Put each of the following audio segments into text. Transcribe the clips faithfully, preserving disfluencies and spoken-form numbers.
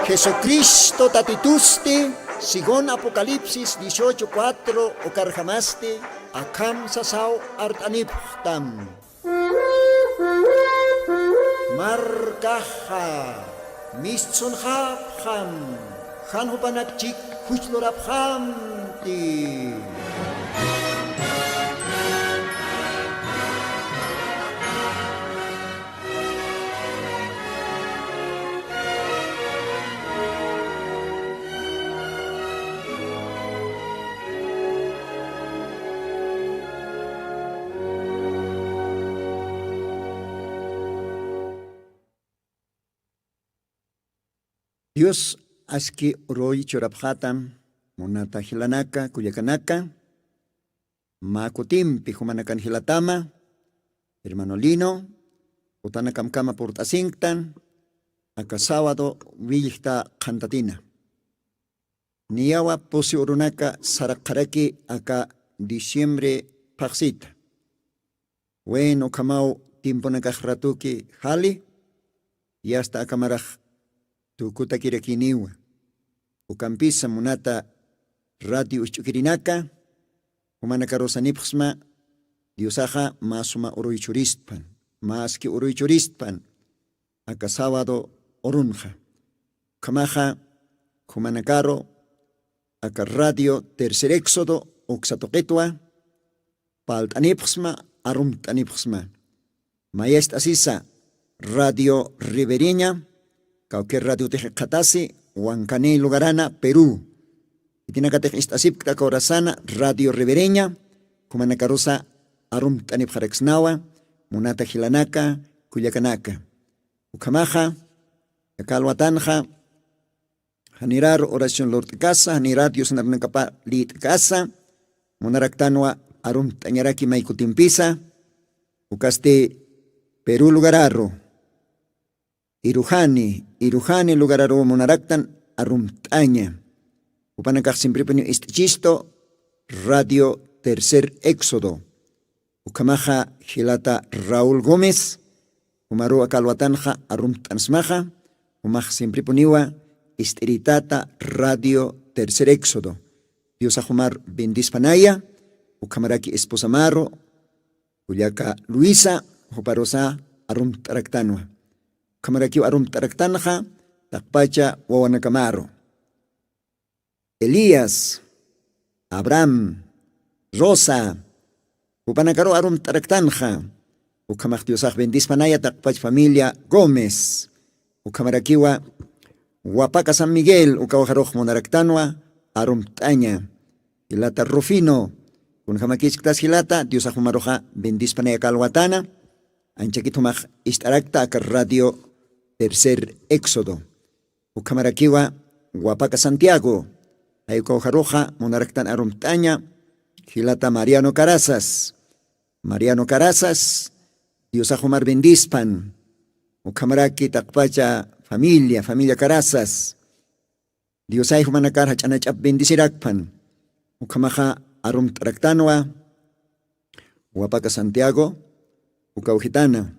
Jesucristo Tatitusti, según Apocalipsis dieciocho cuatro, ukarjamasti akham sasaw art'anipxtam. Markaxa mistsunxapxam, jan jupanak chik juchlurapxamti. Dios aski uruy churapxatam, munata jilanaka, kullakanaka, mä kutimpi jumanakan jilatama, hermano Lino, utanakamkama purt'asinktan, aka sábado willjta qhantatina. Niyawa pusi urunaka saraqxaraki aka diciembre phaxsita. Bueno, ukhamaw tiemponakax ratuki jali, yasta akamarax tukutakirakiniwa. Ukampisa munata radio usch'ukirinaka, jumanakarusanipxsma, Diosaxa mä suma uruychuristpan, mä aski uruychuristpan, aka sábado urunxa. Ukhamaxa, jumanakaru, aka radio Tercer Éxodo uksa tuqitwa, palt'anipxsma, arumt'anipxsma. Mayast'asisa Radio Ribereña, kawkir radiotix qhatasi, Huancané lugarana, Perú. Khitinakatix ist'asipkta aka urasana Radio Ribereña, jumanakarusa arumt'anipxaraksnawa, munata jilanaka, kullakanaka. Ukhamaxa, aka alwatanxa, janirar oración lurt'kasa, janirar Diosnarunakapa lït'kasa, munaraktanwa arumt'añaraki may kutimpisa, ukasti Perú lugararu, Irujani, Irujani lugararu munaraktan arumt'aña. Jupanakax siemprepuniw ist'ichistu Radio Tercer Éxodo. Ukhamaxa jilata Raúl Gómez, jumaruw aka alwatanxa arumt'ansmaxa, jumax siemprepuniwa ist'iritata Radio Tercer Éxodo. Diosax jumar bendispanaya, ukhamaraki esposamaru, kullaka Luisa, juparusa arumt'araktanwa. Ukhamarakiw arumt'araktanxa, taqpacha wawanakamaru. Elías, Abraham, Rosa, jupanakaru arumt'araktanxa. Ukhamax Diosax bendispanaya taqpach familia Gómez. Ukhamarakiwa Wapaka San Miguel, uka ukarux munaraktanwa arumt'aña. Jilata Rufino, kunjamakïchktas jilata, Diosax jumaruxa bendispanaya aka alwatana. Anchakit jumax ist'arakta aka Radio Tercer Éxodo. Ukhamarakiwa Wapaka Santiago, jay uka ukaruxa munaraktan arumt'aña, jilata Mariano Carazas. Mariano Carazas, Diosax jumar bendispan. Ukhamaraki taqpacha familia, familia Carazas. Diosay jumanakar jach'anach'ap bendicirakpan. Ukhamaxa arumt'araktanwa, Wapaka Santiago, uka ujitana.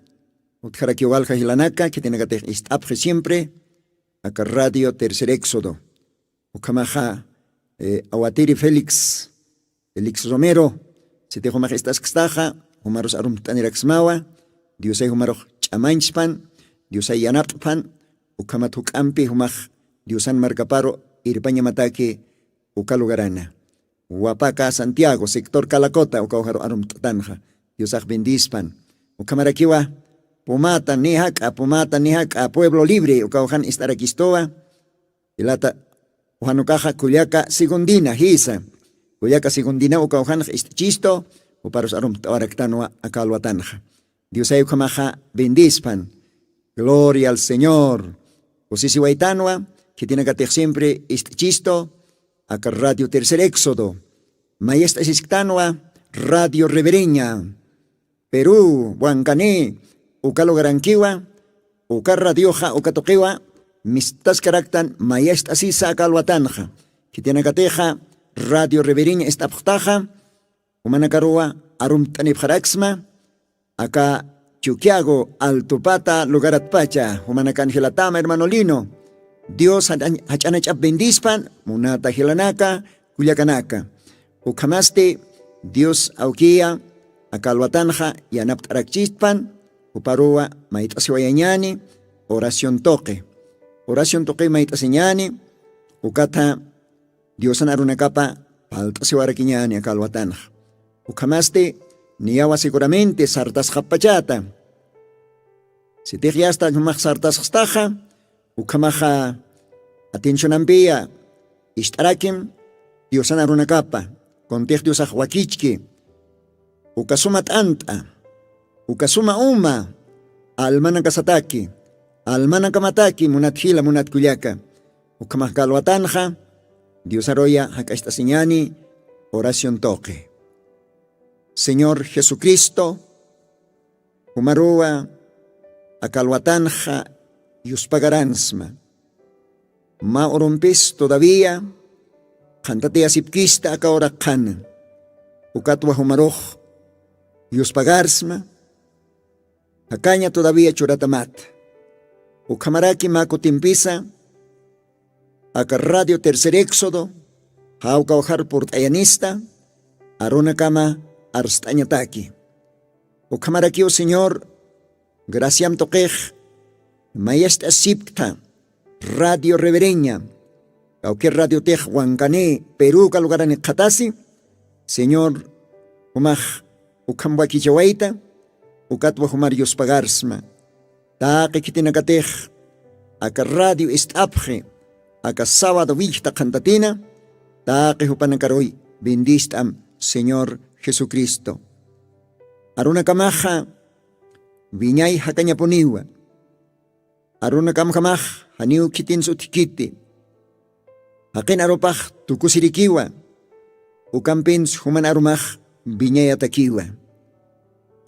Utjarakiw walja jilanaka, khitinakatix ist'apxi siempre, aka Radio Tercer Éxodo. Ukhamaxa, eh, Awatiri Félix, Félix Romero, sitix jumax ist'askstaxa, jumarus arumt'aniraksmawa, Diosay jumarux ch'amañchpan, Diosay yanapt'pan, ukhamat juk'ampi jumax Diosan markaparu irpañamataki uka lugarana. Wapaka Santiago, sector Calacota, uka ukaru arumt'tanxa. Diosax bendispan. Ukhamarakiwa, Pumata, ni jak'a, Pumata, ni jak'a, Pueblo Libre, uka ukan ist'arakistuwa. Jilata, ujan ukaxa kullaka Segundina, jisa. Kullaka Segundina uka ukanx ist'ichistu, juparus arumt'awaraktanwa aka alwatanxa. Diosay ukhamaxa bendispan. Gloria al Señor. Kusisiwaytanwa, khitinakatix siempre ist'ichistu, aka Radio Tercer Éxodo. Mayast'asisktanwa, Radio Ribereña. Perú, Huancané, uka lugarankiwa, uka radioxa, uka tuqiwa, mistaskaraktan mayast'asisa aka alwatanxa. Khitinakatixa, Radio Ribereña ist'apxtaxa, jumanakaruwa arumt'anipxaraksma, aka Chuquiago, Altupata lugaratpacha, jumanakan jilatama, hermano Lino. Dios jach'anach'ap bendispan munata jilanaka, kullakanaka. Ukhamasti Dios awkiya aka alwatanxa yanapt'arakchistpan. Juparuwa mayt'asiwayañani oración tuqi. Oración tuqi mayt'asiñani. Ukatha diosan arunakapa palt'asiwarakiñani aka alwatanxa. Ukhamasti niyawa seguramente sartasxapachata. Sitix yasta jumax sartasxstaxa ukhamaxa atencionampiya ist'arakim diosan arunakapa. Kuntix diosax wakichki uka suma t'ant'a uka suma uma almanakasataki almanakamataki munat jila munat kullaka. Ukhamax kalwatanxa diosaruya jak'acht'asiñani oración tuqi. Señor jesucristo, jumaruwa akalwatanxa yuspagaransma. Ma urumpis todavía qhantatiyasipkista akawraqxana. Ukatwa jumarux yuspagarsma. Jakaña todavía churatamat. Ukhamaraki ma kutimpisa aka radio tercer éxodo jawkawjar purt'ayanista arunakama arst'añataki. Ukhamarakiw señor graciam tuqix mayast'asipkta radio revereña kawkir radiotix wankani peruka lugarani qhatasi. Señor jumax ukham wakichawayta ukatwa jumar yuspagarsma. Taqi khitinakatix aka radio ist'apxi aka sábado willkta qhantatina taqi jupanakaruy bendist'am señor jesucristo. Arunakamaxa wiñay jakañapuniwa. Arunakamjamax janiw khitins utjkiti. Jaqin arupax tukusirikiwa ukampins juman arumax wiñayatakiwa.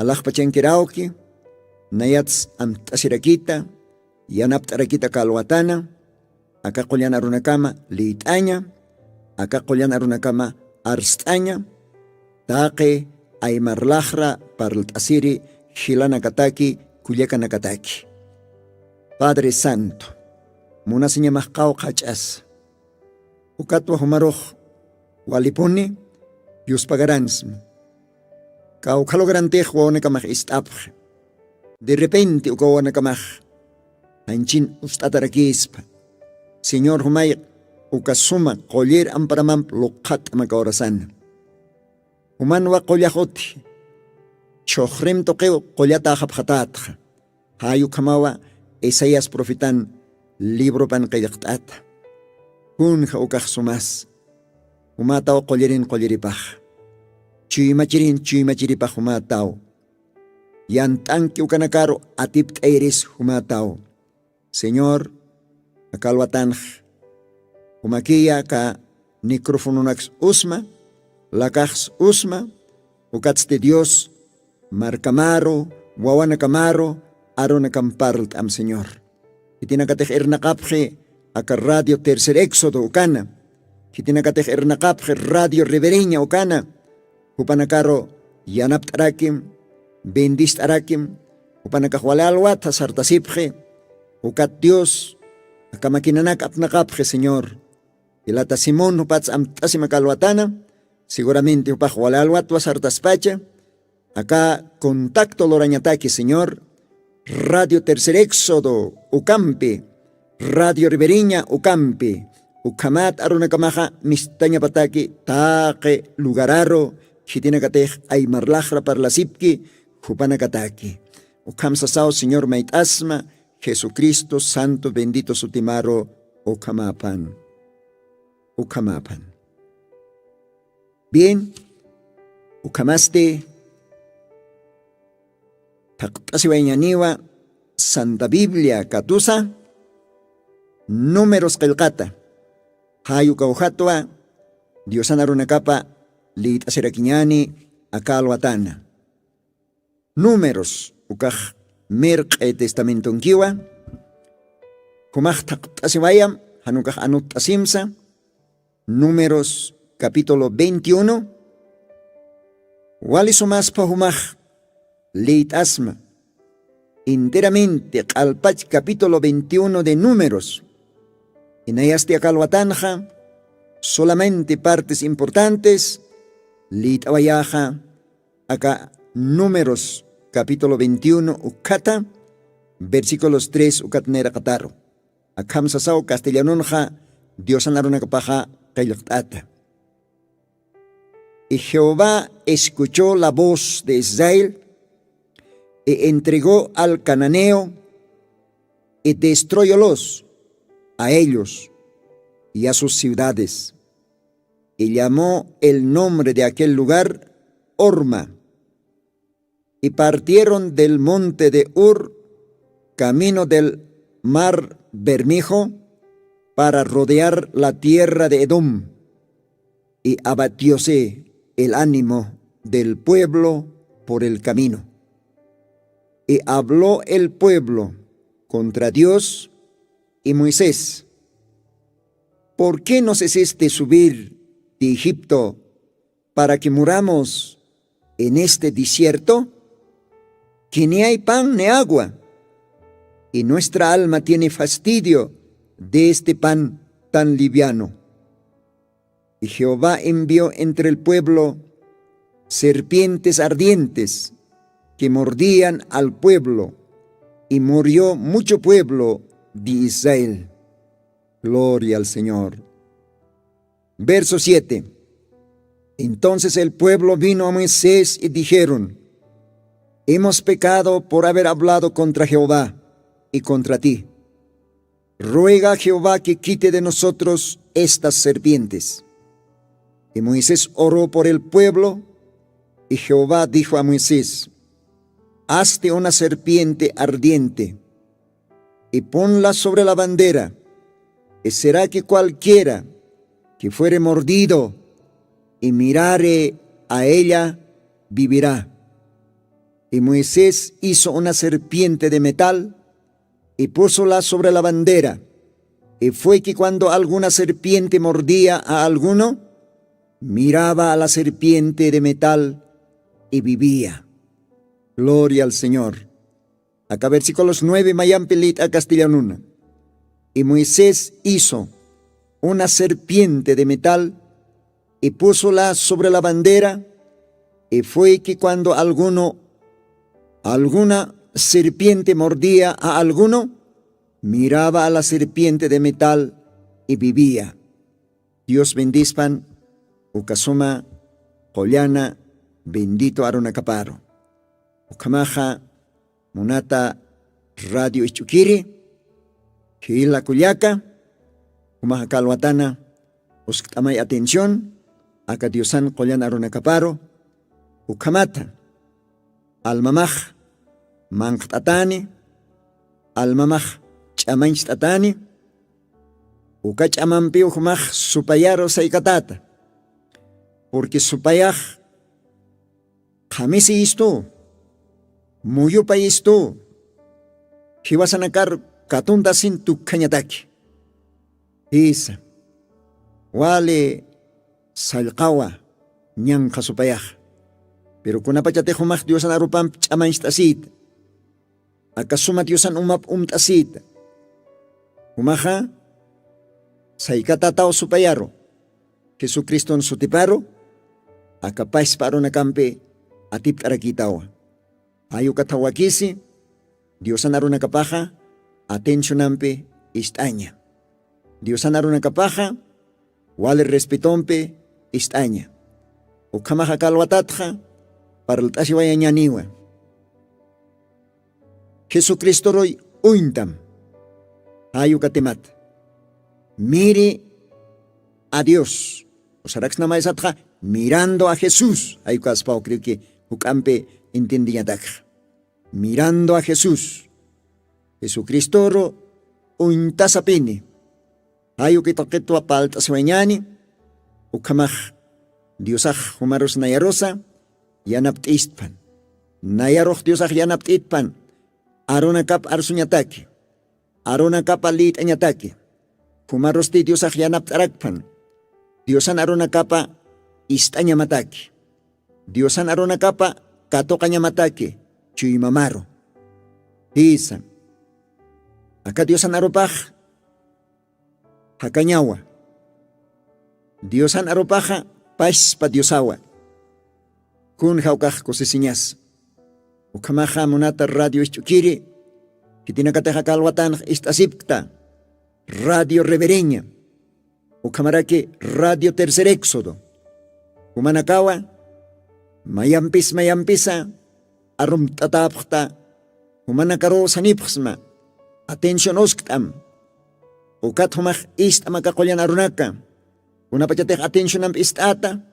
Alaxpachankiraw ki nayats amt'asirakita yanapt'arakita kalwatana aka qullan arunakama liyt'aña aka qullan arunakama arst'aña taqi aymarlaxra parlt'asiri jilanakataki kullakanakataki. Padre santo munasiñamaxqaw qhach'as ukatwa jumarux walipuni yuspagaransmi. Kawkha lugarantix wawanakamax ist'apxi. Derrepente uka wawanakamax janchin ust'atarakispa. Señor jumay uka suma qullir amparamamp luqhat'am aka urasana. Jumanwa qullax utji chhuxrim tuqiw qullataxapxatätxa. Jay ukhamawa isaías profetan libropan qillqt'ata. Kunja ukax sumas jumätaw qullirin qulliripax chuymachirin chuymachiripax jumätaw. Yant'anki ukanakaru atipt'ayiris jumätaw. Señor aka alwatanx jumakiya aka microfononaks usma lakaxs usma. Ukatsti dios markamaru wawanakamaru arunakam parlt'am señor. Khitinakatix irnaqapxi aka radio tercer éxodo ukana. Khitinakatix irnaqapxi radio revereña ukana. Jupanakaru yanapt'arakim bendist'arakim. Jupanakax wali alwatha sartasipxi. Ukat dios aka makinanak apnaqapxi señor. Jilata simón jupats amt'asim aka alwatana. Seguramente jupax wali alwatwa sartaspacha aka contacto lurañataki señor. Radio tercer éxodo ukampi radio riveriña ukampi ukhamat arunakamaxa mistañapataki taqi lugararu khitinakatix aymarlaxra parlasipki jupanakataki. Ukham sasaw señor mayt'asma jesucristo santo bendito sutimaru. Ukhamapan ukhamapan. Bien. Ukhamasti thaqt'asiwayñaniwa santa biblia katusa números qillqata. Jay ukawjatwa diosan arunakapa liyt'asirakiñani aka alwatana. Números ukax mirq'i testamentonkiwa. Jumax thaqt'asiwayam jan ukax anutt'asimsa. Números capítulo veintiuno. Wali sumaspha jumax liyt'asma enteramente q'alpach capítulo veintiuno de números. Inayasti aka alwatanxa solamente partes importantes lït'awayaxa aka Números capítulo veintiuno ukhata versículos tres ukat nayraqataru. Akham sasaw castellanunxa diosan arunakapaxa qillqt'ata. Y jehová escuchó la voz de israel y entregó al cananeo y destruyólos a ellos y a sus ciudades. Y llamó el nombre de aquel lugar orma. Y partieron del monte de ur camino del mar bermejo para rodear la tierra de edom. Y abatióse el ánimo del pueblo por el camino. Y habló el pueblo contra dios y moisés: ¿Por qué nos hiciste subir de egipto para que muramos en este desierto? Que ni hay pan ni agua, y nuestra alma tiene fastidio de este pan tan liviano. Y jehová envió entre el pueblo serpientes ardientes que mordían al pueblo, y murió mucho pueblo de israel. Gloria al señor. Verso siete. Entonces el pueblo vino a moisés y dijeron: hemos pecado por haber hablado contra jehová y contra ti. Ruega a jehová que quite de nosotros estas serpientes. Y moisés oró por el pueblo. Y jehová dijo a moisés: hazte una serpiente ardiente y ponla sobre la bandera. Y será que cualquiera que fuere mordido y mirare a ella, vivirá. Y moisés hizo una serpiente de metal y púsola sobre la bandera. Y fue que cuando alguna serpiente mordía a alguno, miraba a la serpiente de metal y vivía. Gloria al señor. Aka versículos nueve mayampi lït'a castellanuna. Y moisés hizo una serpiente de metal y púsola sobre la bandera. Y fue que cuando alguno alguna serpiente mordía a alguno, miraba a la serpiente de metal y vivía. Dios bendispan uka suma qullana bendito arunakaparu. Ukhamaxa munata radio isch'ukiri, jila kullaka, jumaxa kalwatana uskt'amay atención aka diosan qullan arunakaparu. Ukhamata almamax manqt'atani, almamax ch'amancht'atani. Uka ch'amampiw jumax supayaru saykatata. Purqui supayax qhamisi istu, muyupa istu, jiwasanakar katuntasin tukkhañataki. Jisa, wali sallqawa ñanqha supayax. Piru kunapachatix jumax diosan arupampi ch'amancht'asita, aka suma diosan umap umt'asita, jumaxa saykatataw supayaru jesucriston sutiparu. Aka paspa arunakampi atipt'arakitawa. Jayukatha wakisi diosan arunakapaxa atencionampi ist'aña. Diosan arunakapaxa wali respetompi ist'aña. Ukhamaxa kalwatatxa parlt'asiwayañaniwa. Jesucristoruy uñtam jayukatimata. Miri a dios usaraksnamaysatxa mirando a jesús jayukaspaw creo que juk'ampi entiendiñatakxa. Mirando a jesús jesucristoru uñtasapini. Jayukitaqitwa palt'asiwañani. Ukhamax diosax jumarus nayarusa yanapt'istpan. Nayarux diosax yanapt'itpan arunakap arsuñataki, arunakapa lït'añataki. Jumarusti diosax yanapt'arakpan diosan arunakapa ist'añamataki, diosan arunakapa katuqañamataki chuymamaru. Jisa, aka diosan arupax jakañawa. Diosan arupaxa paspa diosawa. Kun jawkax kusisiñas. Ukhamaxa munata radio isch'ukiri, khitinakatix aka alwatanx ist'asipkta radio revereña, ukhamaraki radio tercer éxodo, jumanakawa mayampis mayampisa arumt'atäpxta. Jumanakaruw sanipxsma atención uskt'am. Ukat jumax ist'am aka qullan arunaka, kunapachatix atencionampi ist'ata,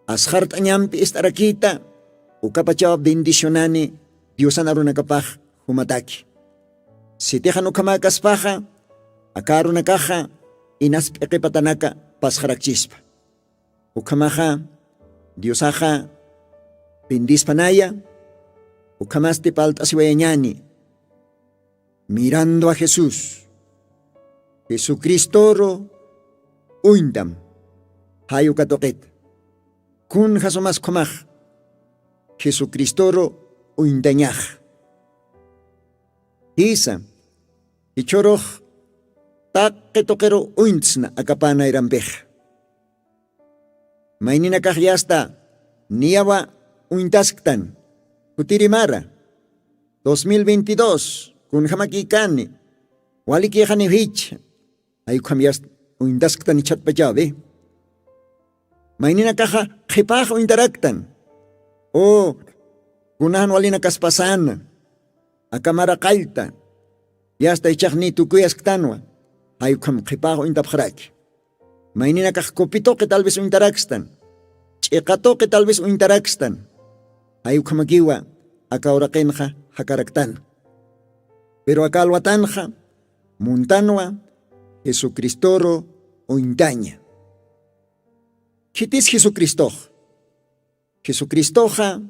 asxart'añampi ist'arakïta, ukapachaw bendicionani diosan arunakapax jumataki. Sitixan ukhamäkaspaxa aka arunakaxa inas p'iqipatanaka pasxarakchispa. Ukhamaxa diosaxa bendispanaya. Ukhamasti palt'asiwayañani mirando a jesús, jesucristoru uñtam. Jay uka tuqita kun jasumas khumax jesucristoru uñtañaxa. Jisa, jichhurux taqi tuqiru uñtsna akapänayrampixa. Mayninakax yasta niyawa uñtasktan, kutirimara dos mil veintidós kunjamakïkani, walikïxaniw jichha. Jay ukham yasta uñtasktan jichhatpachawi. Mayninakaxa qhipax uñtaraktan, u kunajan walinakaspasana aka mara qallta yasta jichhax ni tukuyasktanwa. Jay ukham qhipax uñtapxaraki. Mayninakax kupi tuqi tal vez uñtarakstan, ch'iqa tuqi tal vez uñtarakstan. Jay ukhamakiwa aka uraqinxa jakaraktana. Pero aka alwatanxa muntanwa jesucristoru uñtaña. Khitis jesucristox? Jesucristoxa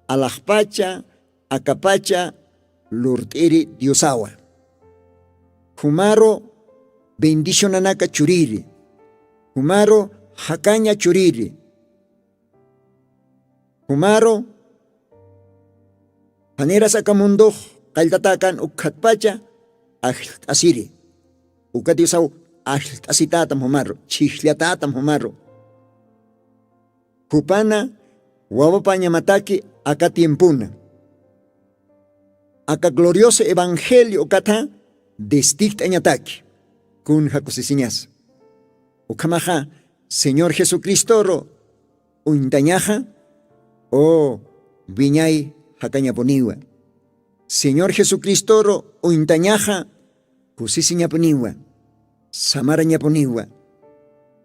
alaxpacha akapacha lurt'iri diosawa. Jumaru bendicionanaka churiri, jumaru jakaña churiri, jumaru janiras aka mundux qalltatäkan ukkhatpacha ajllt'asiri. Uka diosaw ajllt'asitätam jumaru, chhijllatätam jumaru. Jupana wawapañamataki aka tiempona. Aka glorioso evangelio ukatha destikt'añataki. Kun jakusisiñas? Ukhamaxa señor jesucristoru uñtañaxa, u wiñay jakañapuniwa. Señor jesucristoru uñtañaxa kusisiñapuniwa, samarañapuniwa.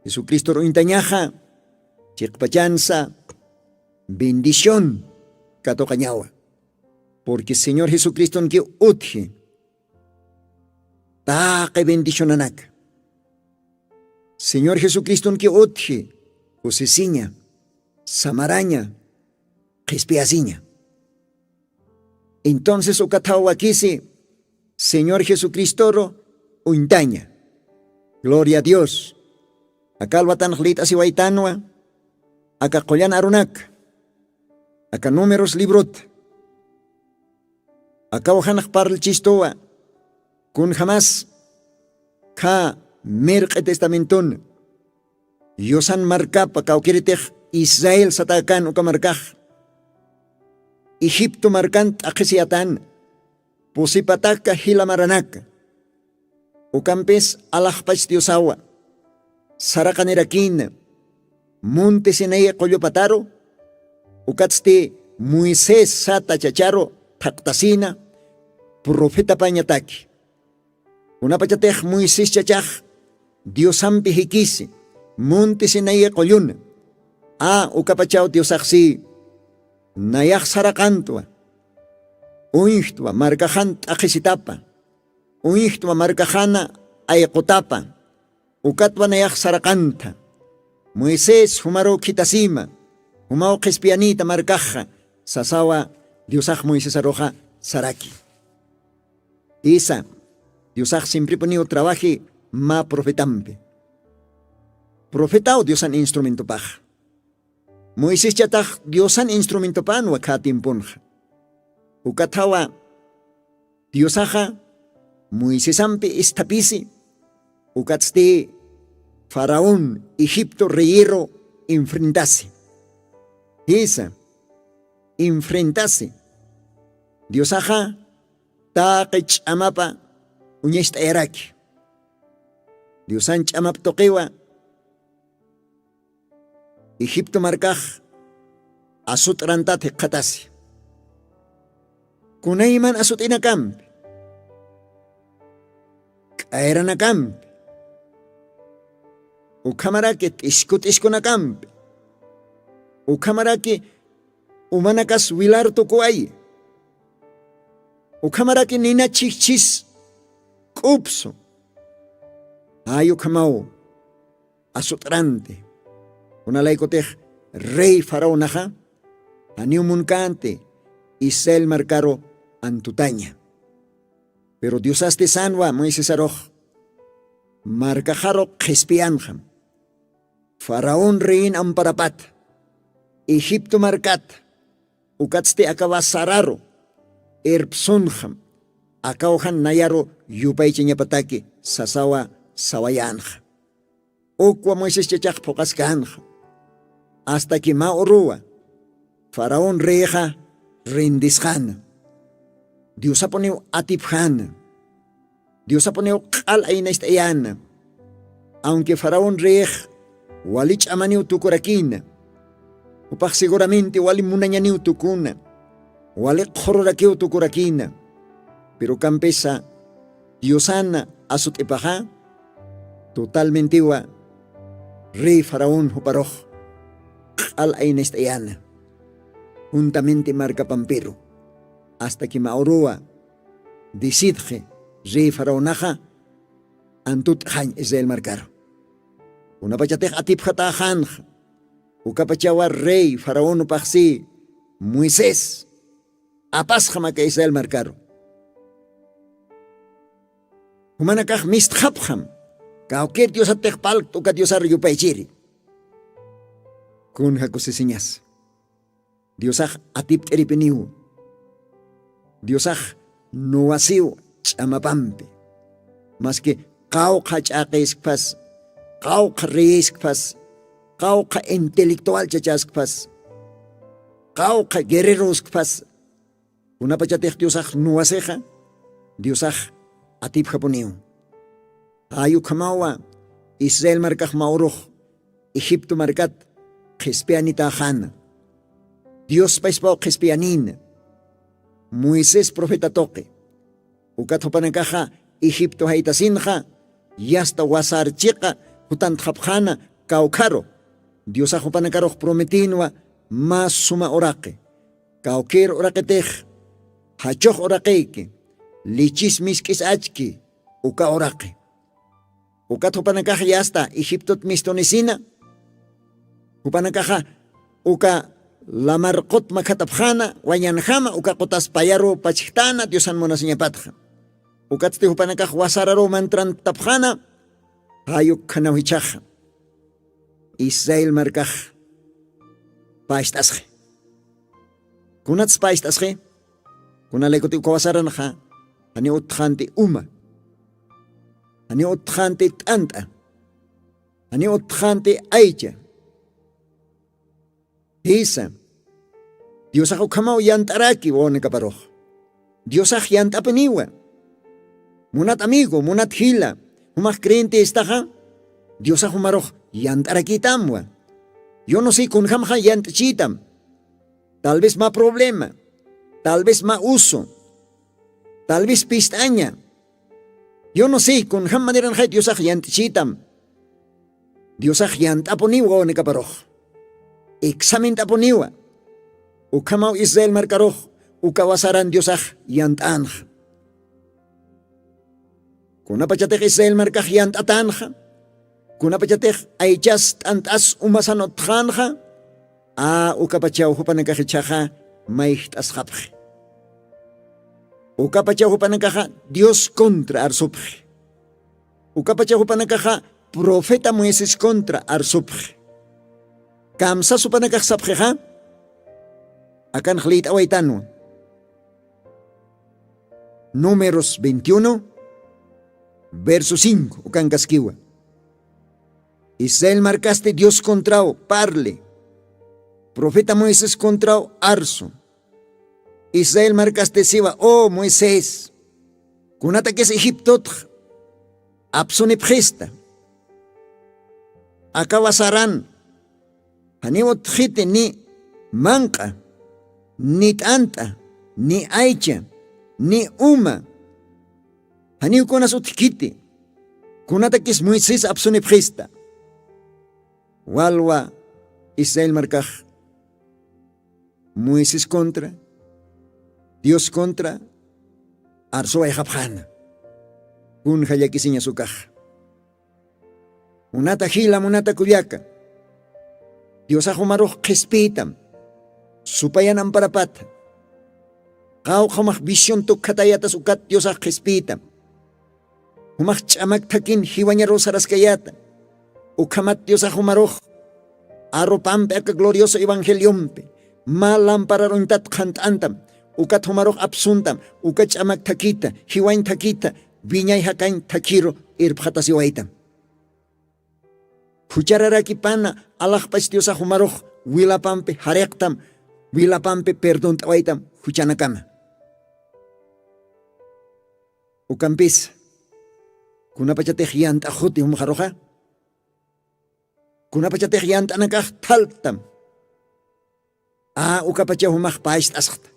Jesucristoru uñtañaxa chiqpachansa bendición katuqañawa. Porque señor jesucristonki utji taqi bendicionanaka. Señor jesucristonki utji kusisiña, samaraña, qhispiyasiña. Entonces ukathaw wakisi señor jesucristoru uñtaña. Gloria a dios. Aka alwatanx lït'asiwaytanwa aka qullan arunaka, aka números librota. Akaw janax parlchistuwa kunjamas khä mirq'i testamentona yusan markapa kawkiritix israel satäkän uka markax egipto markan t'aqhisiyatana, pusipataka jila maranaka. Ukampis alaxpach diosawa saraqanirakïna munti sinaí qullupataru. Ukatsti moisés sata chacharu thaqtasïna profetapañataki. Kunapachatix moisés chachax diosampi jikisi munti sinaí qulluna, a ukapachaw diosaxsi nayax saraqantwa, uñjtwa markaxan t'aqhisitapa, uñjtwa markaxana ayqutapa, ukatwa nayax saraqantha. Moisés jumaruw khitasïma, jumaw qhispiyanïta markaxxa sasawa. Diosax moisesaruxa saraki. Isa, diosax simpripuniw trawaji mä profetampi. Profetaw diosan instrumentopaxa. Moiseschatax diosan instrumentopanwa khä tiemponxa. Ukathawa diosaxa moisesampi isthapisi Ukatsti faraón egipto reyiru enfrentasi. Jisa, enfrentasi. Diosaxa taqi ch'amapa uñacht'ayaraki. Diosan ch'amap tuqiwa egipto markax asut'rantat jikxatasi. Kunayman asut'inakampi, k'ayranakampi, ukhamaraki t'isku t'iskunakampi, ukhamaraki umanakas wilar tukuwayi, ukhamaraki nina chhijchhis k'upsu. Ay ukhamaw asut'ranti. Kunalaykutix rey faraonaxa janiw munkänti israel markaru antutaña. Pero diosasti sanwa moisesarux markaxaru qhispiyanxam. Faraón reyin amparapata egipto markata ukatsti akawa sararu irpsunxam. Akaw jan nayaru yupaychañapataki sasawa sawayänxa. Ukwa moisés chachax phuqaskänxa. Astaki mä uruwa faraón reyxa rindisxana. Diosapuniw atipxana. Diosapuniw q'al aynacht'ayäna. Aunque faraón reyx wali ch'amaniw tukurakïna, jupax seguramente wali munañaniw tukuna, wali qhururakiw tukurakïna. Pero kampisa diosana asut'ipaxa totalmentiwa rey faraón juparux q'al aynist'ayana. Juntamenti markapampiru asta kima'uruwa disidxi rey faraonaxa antut'xañ israel markaru. Kunapachatix atipxataxanxa ukapachawa rey faraonupaxsi moisés apasxam aka israel markaru. Jumanakax mistxapxam kawkir diosatix palkt'uka diosar yupaychiri. Kun jakusisiñas diosax atipt'iripiniw. Diosax nuwasiw ch'amapampi maski qawqha ch'aqïskpas qawqha reyeskpas qawqha intelectual chachaskpas qawqha guerreroskpas kunapachatix diosax nuwasixa diosax atipjapuniw. Jay ukhamawa israel markax mawrux egipto markat qhispiyanitaxana. Diospa ispaw qhispiyanina moisés profeta tuqi ukat jupanakaxa egipto jaytasinxa yasta wasar chiqa jutantxapxana kawkharu. Diosax jupanakarux prometinwa mä suma uraqi kawkir uraqitix jachux uraqiyki lichis misk'is achki uka uraqi. Ukat jupanakax yasta egiptot mistunisina jupanakaxa uka lamar qut makhatapxana wañanjama uka qutas payaruw pachjtana diosan munasiñapatxa. Ukatsti jupanakax wasararuw mantrantapxana jay ukkhanaw jichhaxa israel markax pacht'asxi. Kunatsa pacht'asxi? Kunalaykutix uka wasaranxa janiw utxanti uma, janiw utxanti t'ant'a, janiw utxanti aycha. Jisa diosax ukhamaw yant'araki wawanakaparux. Diosax yant'apuniwa. Munat amigo munat jila jumax creyente istaxa diosax jumarux yant'arakïtamwa. Yo no si kunjamxa yant'chïtam. Tal vez mä problema, tal vez mä uso, tal vez pist'aña. Yo no si kunjam maneranxay diosax yant'chïtam. Diosax yant'apuniwa wawanakaparux examint'apuniwa. Ukhamaw israel markarux uka wasaran diosax yant'anxa. Kunapachatix israel markax yant'atanxa kunapachatix aychas t'ant'as umasan utxanxa a ukapachaw jupanakax ichhaxa mayjt'asxapxi. Ukapachaw jupanakaxa dios contra arsupxi. Ukapachaw jupanakaxa profeta moisés contra arsupxi. Kamsas jupanakax sapxixa akanx liyt'awaytanwa. Números veintiuno Verso cinco ukankaskiwa. Israel markasti dios contraw parli. Profeta moisés contraw arsu. Israel markasti siwa o moisés, kunatakis egiptotx apsunipxista. Akawa saran janiw utxiti ni manq'a, ni t'ant'a, ni aycha, ni uma. Janiw kunas utjkiti. Kunatakis moisés apsunipxista. Walwa israel markax moisés contra, dios contra arsuwayxapxana. Kunja llakisiñas ukaxa? Munata jila munata kullaka, diosax umarux qhispiytam. Supayan amparapata. Qawqha umax visión tukkhatayätas ukat diosax qhispiytam. Jumax ch'amak thakin jiwañaruw saraskayäta. Ukhamat diosax jumarux arropampi aka glorioso evangeliompi mä lampararuñtat qhant'antam. Ukat jumarux apsuntam uka ch'amak thakita, jiwañ thakita, wiñay jakañ thakhiru irpxatasiwaytam. Juchararakipana alaxpach diosax jumarux wilapampi jariqtam, wilapampi perdont'awaytam juchanakama. Ukampisa kunapachatix yant'a juti jumxaruxa? Kunapachatix yant'anakax thaltam. A ukapachaw jumax pacht'asxta.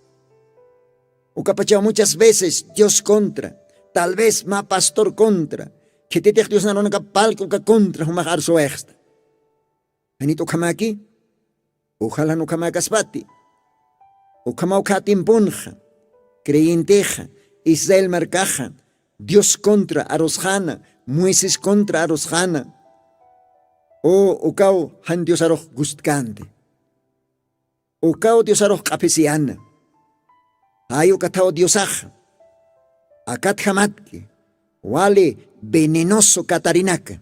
Ukapachaw muchas veces dios contra, tal vez mä pastor contra, khititix diosnarunaka palki uka contra jumax arsuwayxsta. Janit ukhamaki? Ujalan ukhamäkaspati. Ukhamaw khatimpunxa creyentexa, israel markaxa dios contra arusxana, moisés contra arusxana. U ukaw jan diosarux gustkänti. Ukaw diosarux q'aphisiyäna. Jay ukathaw diosaxa akatjamatki wali venenoso katarinaka.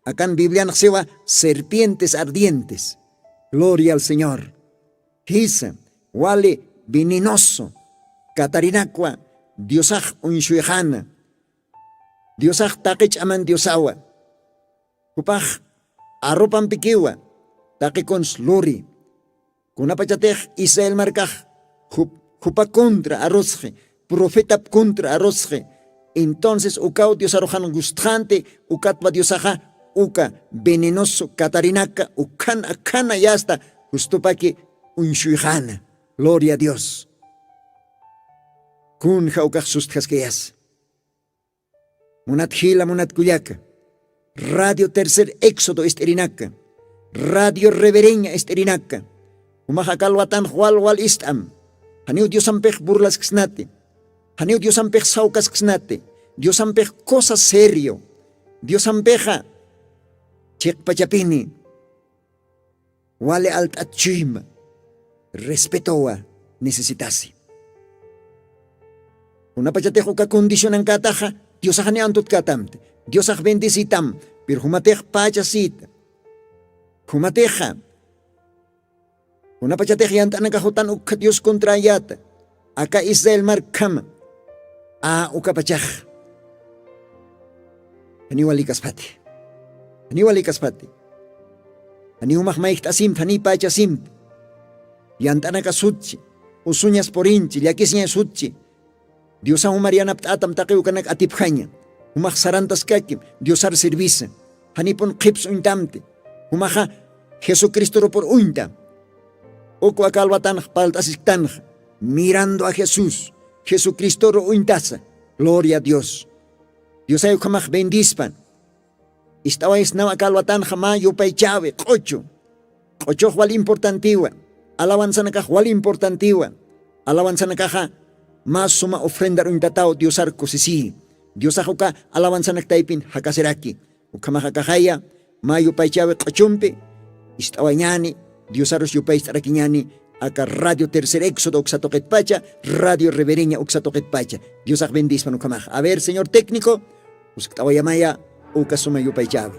Akan biblianxsiwa serpientes ardientes. Gloria al señor. Jisa wali venenoso katarinakwa diosax uñshuyxana. Diosax taqi ch'aman diosawa. Jupax arropampikiwa taqi kuns luri. Kunapachatix israel markax jupa contra arusxi, profetap contra arusxi. Entonces ukaw diosaruxan gustxanti. Ukatwa diosaxa uka venenoso katarinaka ukhana akhana yasta justupaki uñshuyxana. Gloria a dios. Kunja ukax sustjaskayasa? Munat jila munat kullaka, radio tercer éxodo ist'irinaka, radio revereña ist'irinaka, jumax akalwatan wal wal ist'am. Janiw diosampix burlasksnati. Janiw diosampix sawkasksnati. Diosampix cosa serio. Diosampixa chiqpachapini wali alt'at chuyma respetowa necesitasi. Kunapachatix uka condicionankataxa diosaxani antutkatamti. Diosax bendecitam. Pero jumatix pachasita. Jumatixa kunapachatix yant'anakaxutan ukha dios contrayata aka israel markhama. A ukapachax janiw walikaspati. Janiw walikaspati. Janiw umax mayjt'asimpi janiy pachasimpi. Yant'anaka sutchi, usuñas purinchi llakisiña sutchi. Diosaw marianapt'atam taqi ukanak atipjaña. Jumax sarantaskakim diosar servisa. Janipun qhips uñtamti. Jumaxa jesucristoru pur uñta. Uku aka alwatanxa palt'asisktanxa mirando a jesús, jesucristoru uñtasa. Gloria a dios. Diosay ukhamax bendispan. Ist'awaysnaw aka alwatanxa mä yupaychäwi q'uchu. Q'uchux wal importantiwa. Alawanzanakax wal importantiwa. Alawanzanakaxa mä suma ofrendar uñtataw diosar kusisiyi. Diosax uka alawanzanak taypin jakasiraki. Ukhamax akaxaya mä yupaychäwi q'uchumpi ist'awañäni. Diosarus yupaycht'arakiñäni. Aka radio tercer éxodo uksa tuqitpacha, radio revereña uksa tuqitpacha. Diosax bendispan ukhamax. A ver señor técnico, uskt'awayamaya uka suma yupaychäwi.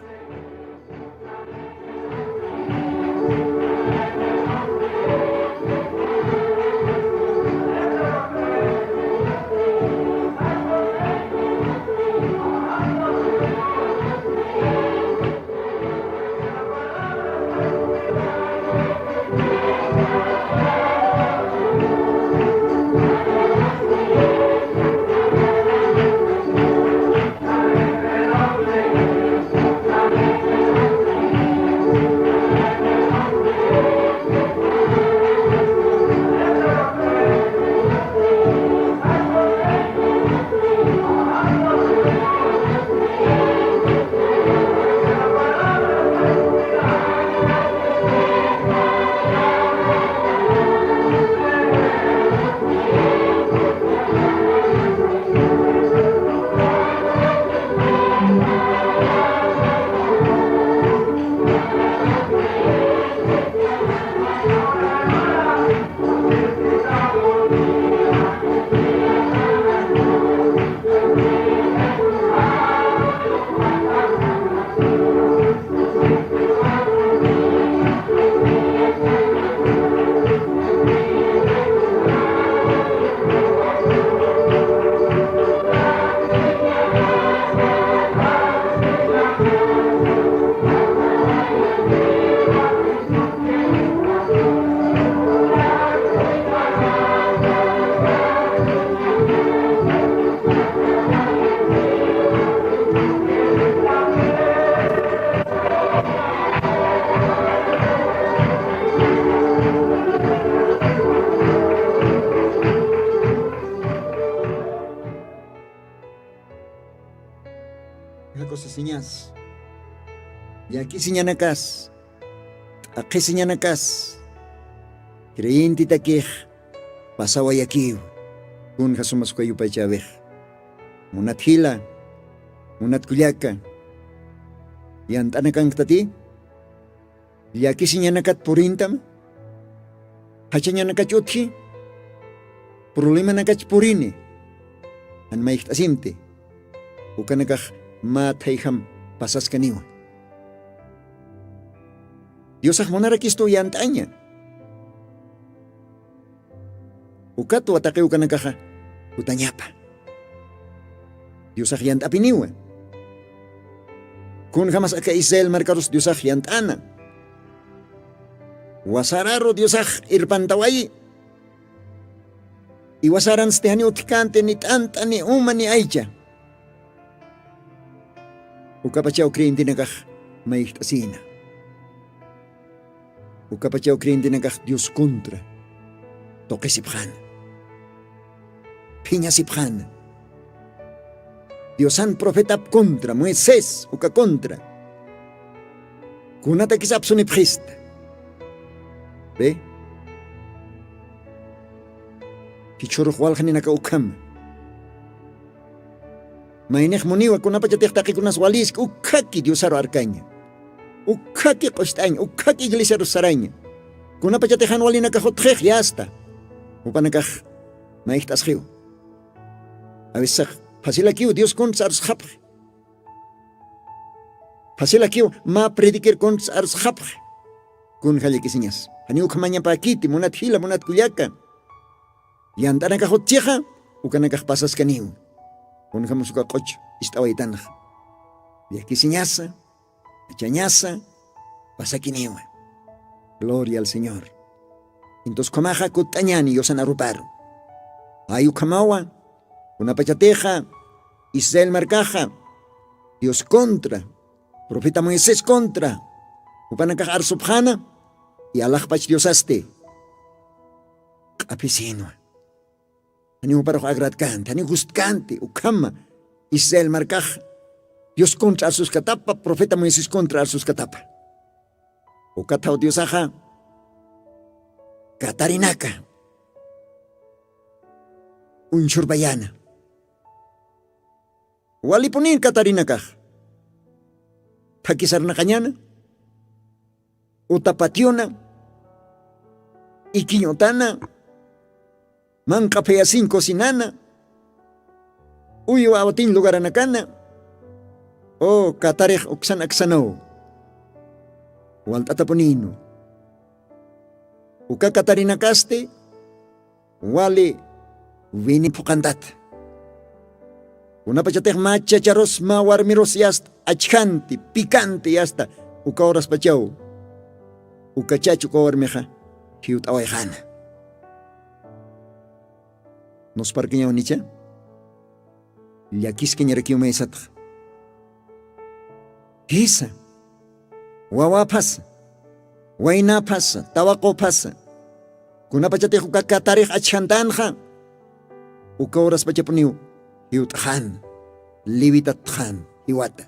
Llakisiñanakas, t'aqhisiñanakas creyentetakix pasawayakiw. Kunja sumas uka yupaychäwix? Munat jila, munat kullaka, yant'anakankatati llakisiñanakat purintam? Jachañanakach utji? Problemanakach purini? Jan mayjt'asimti ukanakax mä thayjam pasaskaniwa. Diosax munarakistu yant'aña. Ukatwa taqi ukanakaxa kutañapa. Diosax yant'apiniwa. Kunjamas aka israel markarus diosax yant'ana. Wasararu diosax irpantawayi. Iwasaransti jani utjkänti ni t'ant'a ni uma ni aycha. Ukapachaw creyentenakax mayjt'asïna. Ukapachaw creyentenakax dios contra tuqisipxäna, phiñasipxäna. Diosan profetap contra moisés uka contra. Kunatakis apsunipxista? Be, jichhurux walxaninaka ukhama. Maynix muniwa kunapachatix taqikunas waliski ukhaki diosaru arkaña, ukhaki q'ust'aña ukhaki iglesiaru saraña. Kunapachatix jan walinakax utxix yasta. Jupanakax mayjt'asxiw. Awisax, facilakiw dios kuntsa arusxapxi. Facilakiw mä prediquer kuntsa arusxapxi. Kun jallakisiñas? Janiw ukhamañapäkiti munat jila munat kullaka. Yant'anakax utchixa ukanakax pasaskaniw. Kunjamusuka q'uch ist'awaytanxa llakisiñasa, achañasa pasakiniwa. Gloria al señor. Intus ukhamaxa kutt'añani yusan aruparu. Ay ukhamawa kunapachatixa israel markaxa dios contra profeta moisés contra jupanakax arsupxana. Y alaxpach diosasti q'aphisinwa. Janiw juparux agradkänti janiw gustkanti ukhama israel markax dios contra arsuskatapa profeta moisés contra arsuskatapa. Ukathaw diosaxa katarinaka uñchhurpayana. Walipunin katarinakax thakisarnaqañana, utapatiuna, ikiñ utana, manq'aphayasiñ cocinana, uywa awatiñ lugaranakana. O katarix uksan aksanaw walt'atapunïnu. Uka katarinakasti wali wini phuqantata. Kunapachatix mä chacharus mä warmirus yasta achjanti pikanti yasta uka uraspachaw uka chach uka warmixa jiwt'awayxana. Nusparkañaw nicha llakiskañarakiw maysatxa. Jisa, wawaphasa, waynaphasa, tawaquphasa, kunapachatix uka katarix achjantanxa uka uraspachapuniw jiwt'xan, liwitatxan jiwata.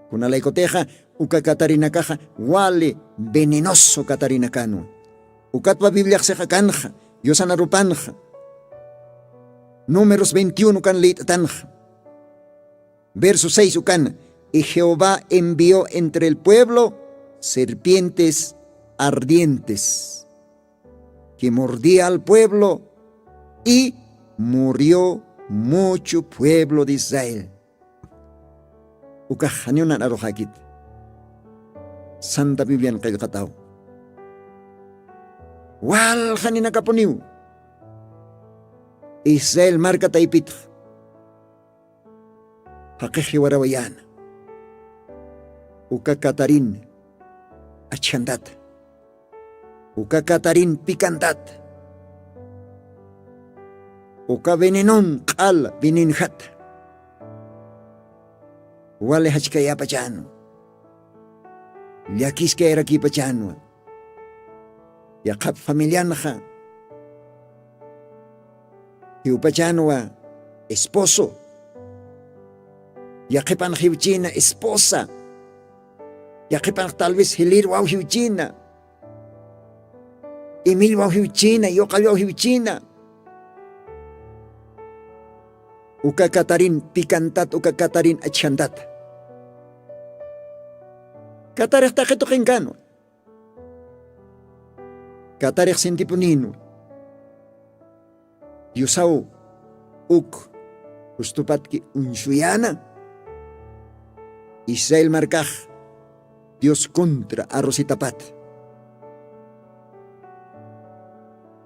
Kunalaykutixa uka katarinakaxa wali venenoso katarinakanwa. Ukatwa bibliaxsix akanxa yusanarupanxa. Números veintiuno ukan lït'atanxa. Verso seis ukan, y jehová envió entre el pueblo serpientes ardientes que mordía al pueblo y murió mucho pueblo de israel. Ukax janiw nan aruxäkit santa biblian qillqataw. Walxaninakapuniw israel marka taypitx jaqix jiwarawayäna. Uka katarin achjantata, uka katarin pikantata, uka venenon q'al venenjata. Wali jachkayäpachänwa, llakiskayarakïpachänwa. Yaqhap familianxa jiwpachanwa esposo, Yaqhipanx jiwchina esposa, yaqhipanx tal vez jilirwaw jiwchina, imillwaw jiwchina, yuqallwaw jiwchina. Uka katarin pikantat uka katarin achjantat. Katarix taqi tuqinkanwa. Katarix sintipuninwa. Diosaw uk justupatki uñsuyäna. Israel markax dios contra arrocitapat,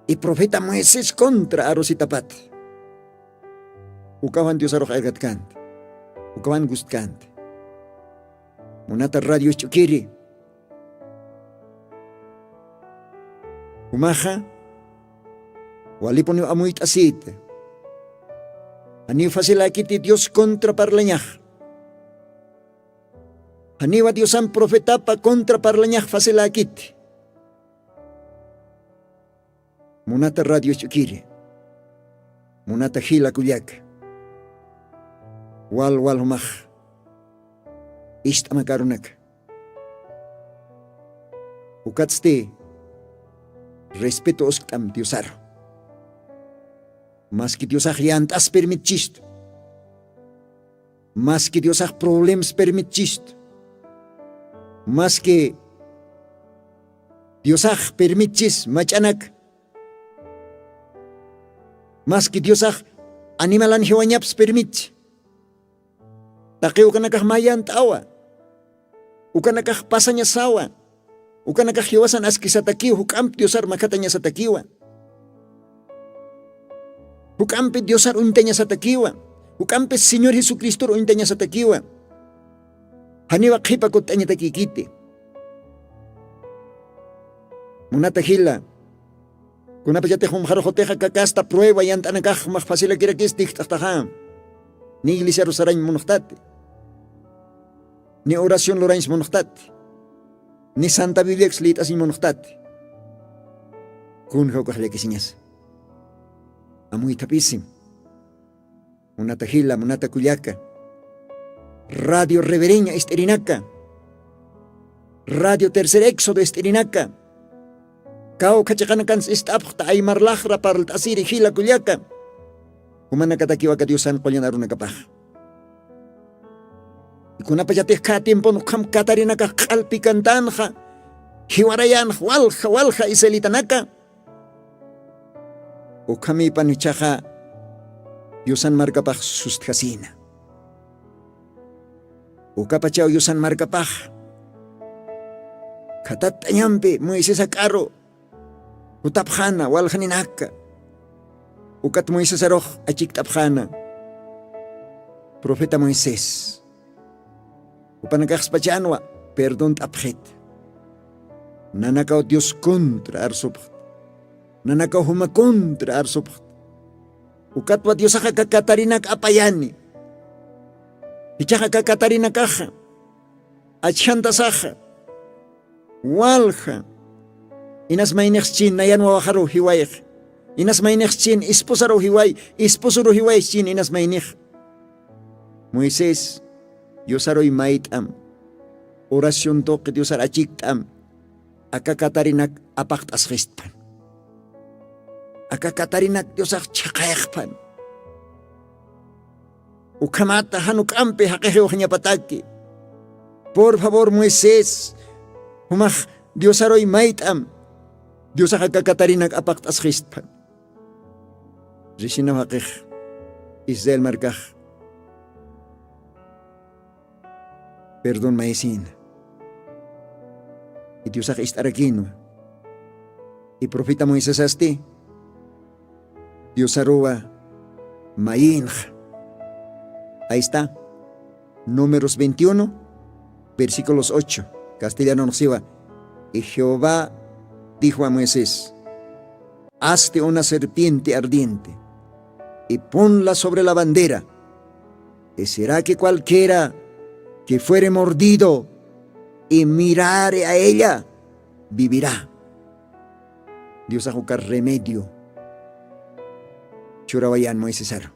y profeta moisés contra arrocitapat. Ukawan diosarux irgatkanti. Ukawan gustkänti. Munata radio isch'ukiri, jumaxa walipuniw amuyt'asïta. Janiw faciläkiti dios contra parlañax. Janiwa diosan profetapa contra parlañax faciläkiti. Munata radio isch'ukiri, munata jila kullaka, wal wal jumax ist'amakarunaka. Ukatsti respeto uskt'am diosaru. Maski diosax yant'as permitchistu, maski diosax problemas permitchistu, maski diosax permitchis mach'anak, maski diosax animalan jiwañaps permitchi, taqi ukanakax mä yant'awa, ukanakax pasañasawa, ukanakax jiwasan askisatakiw juk'amp diosar makhatañasatakiwa, juk'ampi diosar uñtañasatakiwa, juk'ampi señor jesucristor uñtañasatakiwa. Janiwa qhipa kutt'añatakïkiti. Munata jila, kunapachatix jumxaruxutixa kakasta prueba yant'anakax jumax facilakirakis tikt'axtaxa, ni iglesiaru sarañ munuxtati, ni oración lurañs munuxtati, ni santa bibliaks lït'asiñ munuxtati. Kunja ukax llakisiñasa? Amuythapisim. Munata jila, munata kullaka, radio revereña ist'irinaka, radio tercer éxodo ist'irinaka, kawkha chiqanakans ist'apxta aymar laxra parlt'asiri jila kullaka, jumanakatakiw aka diosan qullan arunakapax. Kunapachatix khä tiempon ukham katarinakax q'alpikantanxa, jiwarayanxa walja walja israelitanaka, ukhamïpan jichhaxa diosan markapax sustjasïna. Ukapachaw diosan markapax khatatt'añampi moisés jak'aru jutapxäna waljaninaka. Ukat moisesarux achikt'apxäna, profeta moisés, jupanakaxspachänwa perdont'apxit. Nanakaw dios contra arsupxt, nanakaw juma contra arsupxt. Ukatwa diosaxa aka katarinak apayani. Jichhaxa aka katarinakaxa achjantasaxa walja, inas maynixchin nayan wawaxaruw jiwayx, inas maynixchin esposaruw jiway, esposoruw jiwayxchin inas maynix. Moisés, diosaruy mayt'am, oración tuqi diosar achikt'am, aka katarinak apaqt'asxistpan, aka katarinak diosax chhaqayxpan. Ukhamata jan uk'ampi jaqixiw jañapataki. Por favor moisés, jumax diosaruy mayt'am, diosax aka katarinak apaqt'asxistpan. Risinaw jaqix israel markax perdón mayisïna. Idiosax ist'arakïnwa. Iprofeta moisesasti diosaruwa mayïnxa. Ahí está. Números veintiuno, versículos ocho. Castellanonxsiwa. Y jehová dijo a moisés, hazte una serpiente ardiente y ponla sobre la bandera, y será que cualquiera que fuere mordido y mirare a ella vivirá. Diosax uka remedio churawayan moisesaru.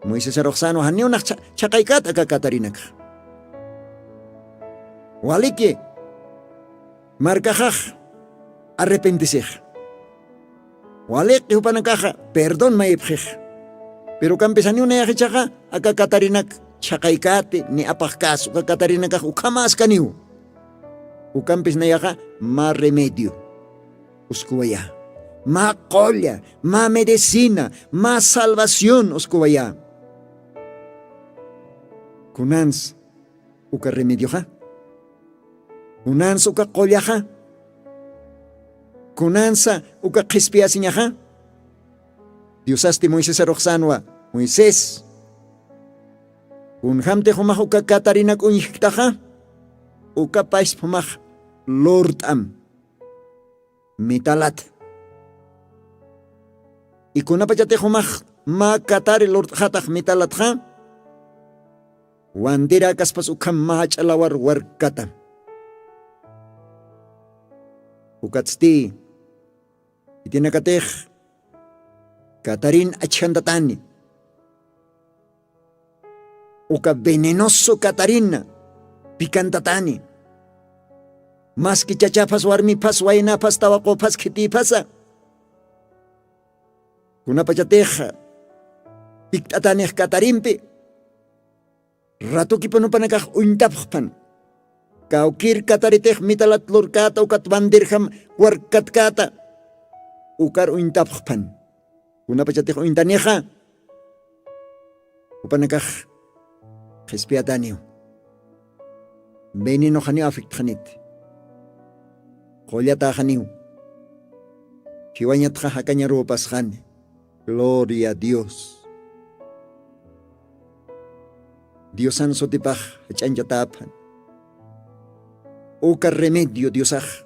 Moisesarux sänwa janiw nax chhaqaykäta aka katarinakxa. Waliki markaxax arrepentisix. Waliqi jupanakaxa perdón mayipxix. Piru kampis janiw nayax ichaxa aka katarinak chhaqaykäti ni apaxkäsa uka katarinakax ukhamäskaniw. Ukampis nayaxa mä remedio uskuwayä, mä qulla, mä medicina, mä salvación uskuwayä. Kunans uka remedioxa? Kunans uka qullaxa? Kunansa uka qhispiyasiñaxa? Diosasti moisesarux sänwa, moisés, kunjamtix jumax uka katarinak uñjktaxa? Uka pasp jumax lurt'am mitalat. Ikunapachatix jumax mä katari lurt'xatax mitalatxa, wantiräkaspas ukham mä jach'a lawar warkkata. Ukatsti itinakatix katarin achjantatani. Uka venenoso katarina pikantatani. Maski chachaphas warmiphas waynaphas tawaqüphas khitïphasa, kunapachatix pikt'atanix katarimpi, ratukipan jupanakax uñtapxpan. Kawkir kataritix mitalat lurkäta ukat bandirjam warkkatkäta ukar uñtapxpan. Kunapachatix uñtanixa jupanakax qhispiyataniw. Venenoxaniw afectxaniti. Qullataxaniw. Jiwañatxa jakañaruw pasxani. Gloria a Dios. Diosan sutipax jach'añchatäphan. Uka remedio diosax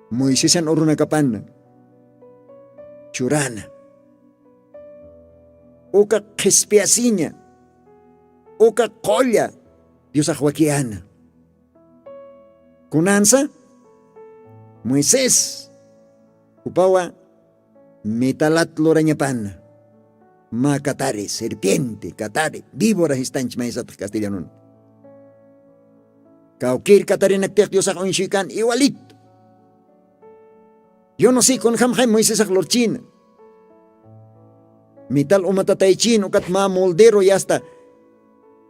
moisesan urunakapana churana. Uka qhispiyasiña uka qulla diosax wakiyäna. Kunansa moisés jupawa mitalat lurañapana. Mä katari serpiente katari víbora jistanch maysatx castellanun. Kawkir katarinaktix diosax uñshuykän iwalitu. Yunusï kunjamxay moisesax lurchïna. Mital umatataychïna ukat mä moldero yasta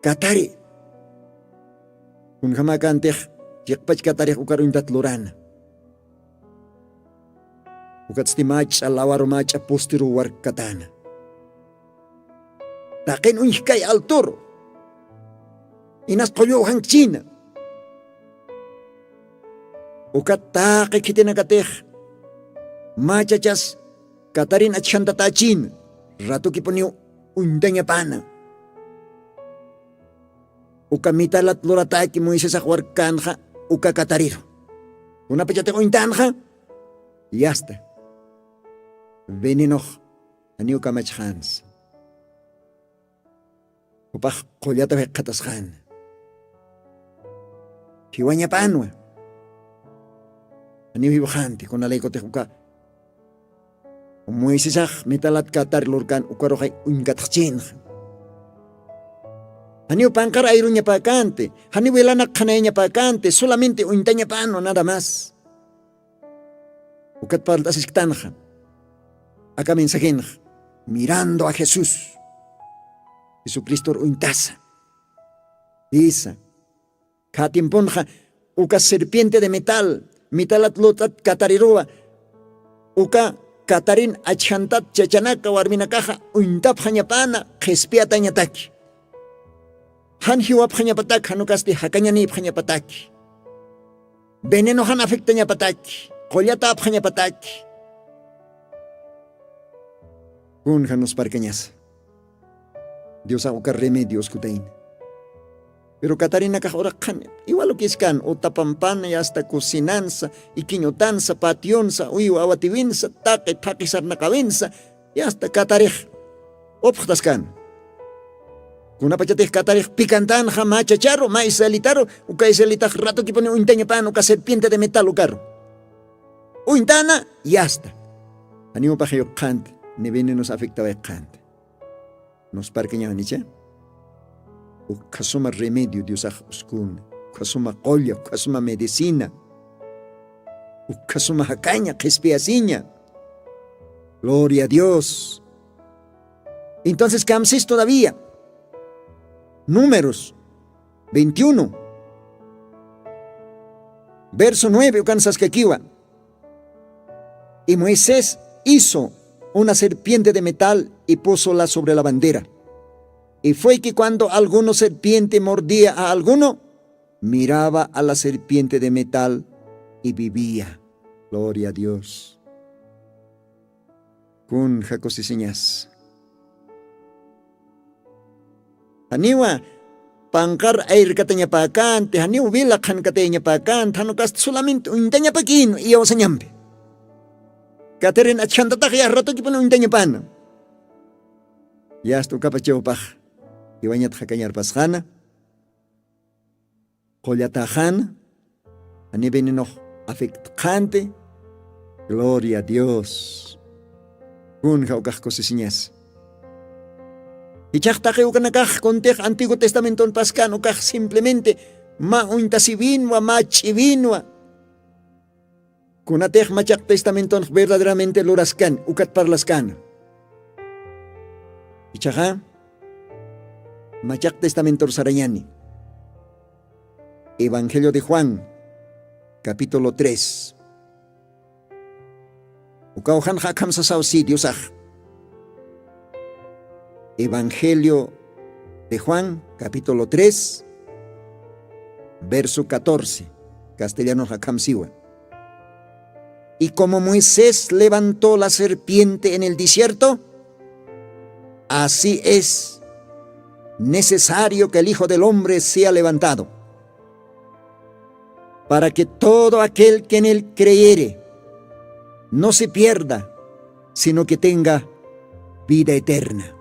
katari. Kunjamäkäntix chiqpach katarix ukar uñtat lurana. Ukatsti mach'a lawaru mach'a pustiru warkkatäna. Taqin uñjkay alturu inas qulluw jankchïna. Ukat taqi khitinakatix machachas katarin achjantatächïna. Ratukipuniw uñtañapäna. Uka mitalat luratäki moisesax warkkänxa uka katariru. Kunapachatix uñtänxa yasta venenox janiw kamachxänsa. Jupax qullata wikxatasxäna. Jiwañapänwa janiw jiwxänti kunalaykutix uka moisesax mitalat katar lurkän ukaruxay uñkatxchïnxa. Janiw panqar ayruñapäkänti. Janiw wilanak qhanayañapäkänti solamente uñtañapänwa nada más. Ukat parlt'asisktanxa aka mensajenxa mirando a jesús. Jesucristor uñtasa. Jisa. Khatimpunxa uka serpiente de metal mitalat lut'at katariruwa uka katarin achjantat chachanaka warminakaxa uñtapxañapana qhispiyatañataki. Jan jiwapxañapatak janukasti jakañanïpxañapataki. Venenoxan afectañapataki. Qullatapxañapataki. Kun janusparkañasa diosax uka remedio uskutayna. Pero katarinakax uraqxan iwalukiskan utapampana yasta cocinansa ikiñutansa pationsa uywa awatiwinsa taqi thaqi sarnaqawinsa yasta katarix upxtaskan. Kunapachatix katarix pikantanxa mä chacharu mä israelitaru uka israelitax ratukipuni uñtañapan uka serpiente de metal ukaru uñtana yasta. Janiw paxiyuqxanti ni venenus afectawayqxanti. Nusparkañawan icha. Ukhasuma remedio diosax uskuna, ukhasuma qulla, ukhasuma medicina, ukhasuma jakaña qhispiyasiña. Gloria a Dios. Entonces kamsis todavía. Números veintiuno, verso nueve ukan saskakiwa. Y Moisés hizo una serpiente de metal y púsola sobre la bandera. Y fue que cuando alguno serpiente mordía a alguno, miraba a la serpiente de metal y vivía. Gloria a Dios. Kun jakusisiñas. Janiwa panqar ayrkatañapäkänti, janiw vila qhankatayañapäkänti, janukasti solamente uñtañapakïnu iyawsañampi. Katirin achjantatax ya ratukipun uñtañapana. Yasta ukapachawpax iwañat jakañarpasxana, qullataxana, janiw venenox afectqanti. Gloria a Dios. Kunja ukax kusisiñas. Ichax taqi ukanakax kuntix antiguo testamenton paskan ukax simplemente mä uñtasiwinwa mä ch'iwinwa. Kunatix machaq testamentonx verdaderamente luraskan ukat parlaskana. Ichaxa machaq testamentor sarañani. Evangelio de Juan, capítulo tres. Ukawjanxa akham sasaw si diosax. Evangelio de Juan, capítulo tres, verso catorce. Castellanox akham siwa. Y como Moisés levantó la serpiente en el desierto, así es necesario que el Hijo del Hombre sea levantado, para que todo aquel que en él creyere no se pierda, sino que tenga vida eterna.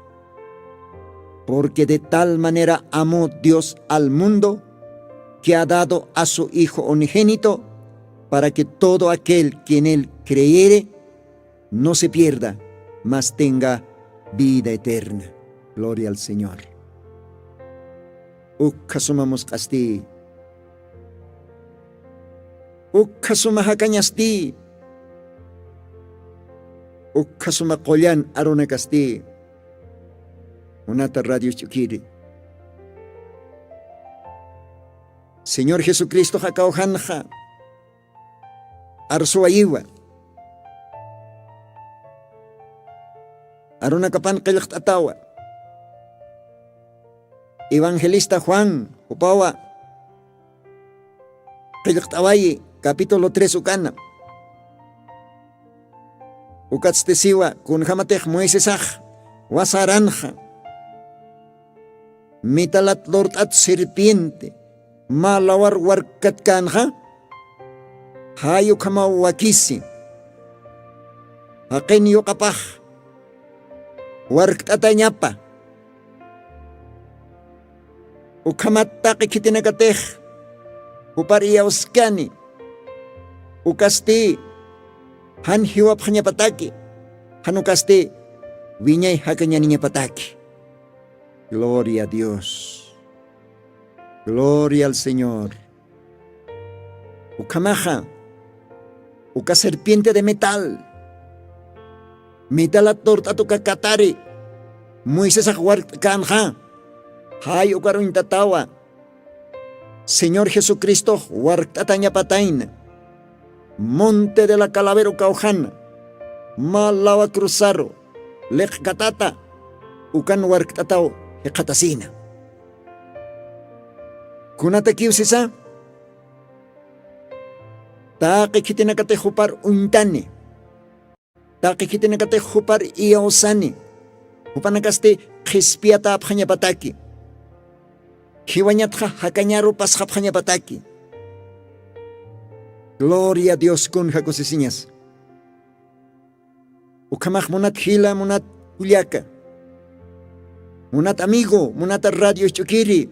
Porque de tal manera amó Dios al mundo, que ha dado a su Hijo unigénito, para que todo aquel que en él creyere no se pierda, mas tenga vida eterna. Gloria al Señor. Ukhasuma musq'asti. Ukhasuma jakañasti. Ukhasuma qullan arunakasti. Munata radio ch'ukiri. Señor Jesucristo jakawjanxa. Arsuwayiwa. Arunakapan qillqt'atawa. Evangelista Juan jupawa qillqt'awayi capítulo tres ukana. Ukatsti siwa kunjamatix Moisesax wasaranxa. Mitalat lurt'at serpiente mä lawar warkkatkanxa. Jay ukhamaw wakisi. Jaqin yuqapax warkt'atañapa. Ukhamat taqi khitinakatix jupar iyawskani. Ukasti jan jiwapxañapataki. Jan ukasti wiñay jakañaniñapataki. Gloria a Dios. Gloria al Señor. Ukhamaxa uka serpiente de metal, mitalat lurt'at uka katari Moisesax warkt'kanxa. Jay ukar uñtatawa. Señor Jesucristox warkt'atañapatayna. Monte de la Calavera ukawjana mä lawa cruzaru liqkatata ukan warkt'ataw jikxatasina. Kunatakiw sisa? Taqi khitinakatix jupar uñtani. Taqi khitinakatix jupar iyawsani. Jupanakasti qhispiyatäpxañapataki. Khiwañatxa jakañaru pasxapxañapataki. Gloria a Dios, kun jakusisiñas. Ukhamax munat jila, munat kullaka, munat amigo, munata radio ch'ukiri.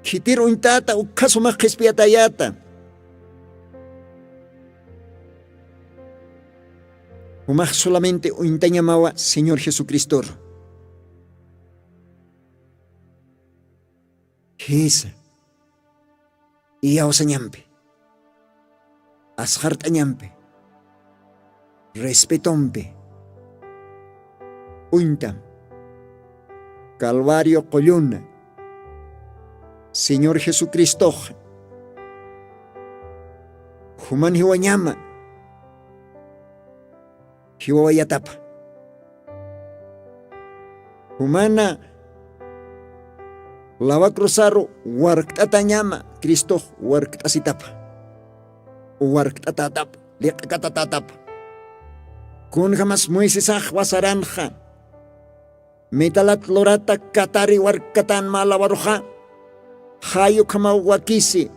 Khitir uñtata ukhasumax qhispiyatayata. Jumax solamente uñtañamawa señor jesucristoru. Jisa, iyawsañampi, asxart'añampi, respetompi uñtam. Calvario qulluna señor jesucristoxa juman jiwañama jiwawayatapa. Jumana lawa cruzaru warkt'atañama cristox warkt'asitapa, warkt'atatapa, liq'akatatatapa. Kunjamas moisesax wasaranxa metalat lurata katari warkatan mä lawaruxa, jayukhamaw wakisi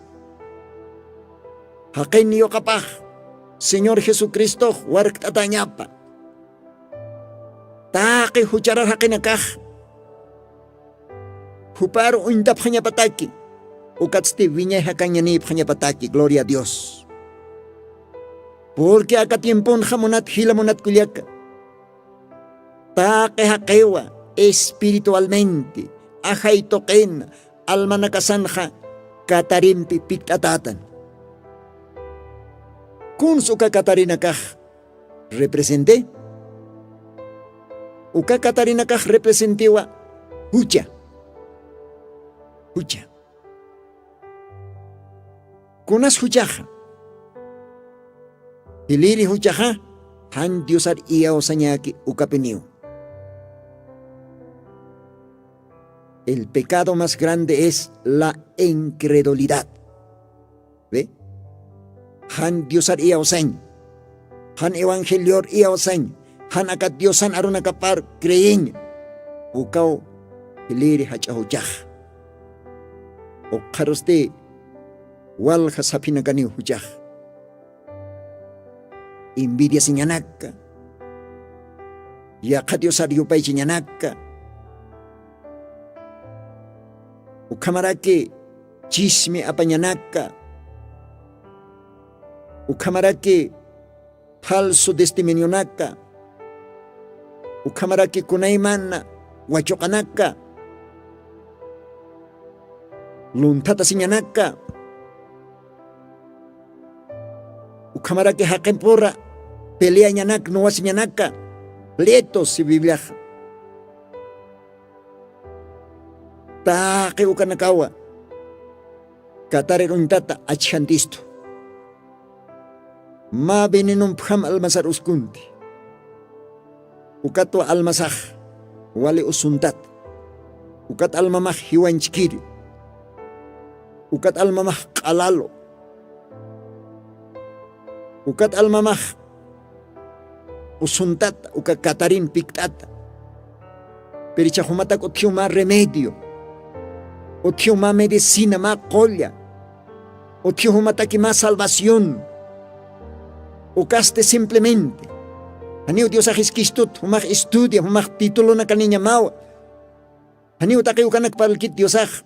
jaqin yuqapax señor jesucristox warkt'atañapa. Taqi jucharar jaqinakax juparu uñtapxañapataki, ukatsti wiñay jakañanïpxañapataki gloria a dios. Purqui aka tiemponxa munat jila munatkullaka, taqi jaqiwa espiritualmenti ajay tuqin almanakasanxa katarimpi pikt'atätan. Kunsa uka katarinakax representi? Uka katarinakax representiwa jucha. Jucha. Kunas juchaxa? Jiliri juchaxa jan diosar iyawsañäki ukapiniw. El pecado más grande es la incredulidad. Jan diosar iyawsañ, jan evangelior iyawsañ, jan aka diosan arunakapar creeñ. Ukaw jiliri jach'a juchax. Ukxarusti walja saphinakaniw juchax. Envidiasiñanaka, yaqha diosar yupaychiñanaka, ukhamaraki chismi apañanaka, ukhamaraki falso testimonionaka, ukhamaraki kunaymana wachuqanaka, lunthatasiñanaka, ukhamaraki jaqimpura peleañanak nuwasiñanaka, pletos si bibliaxa. Taqi ukanakawa katarir uñtata achjantistu. Mä venenompham almasar uskunti. Ukatwa almasax wali usuntat. Ukat almamax jiwanchkiri. Ukat almamax q'alalu. Ukat almamax usuntata uka katarin pikt'ata. Piricha jumatak utjiw mä remedio, utjiw mä medicina mä qulla, utjiw jumataki mä salvación. Ukasti simplemente janiw diosax iskistut jumax estudia jumax titulunakaniñamawa. Janiw taqi ukanak parlkit diosax.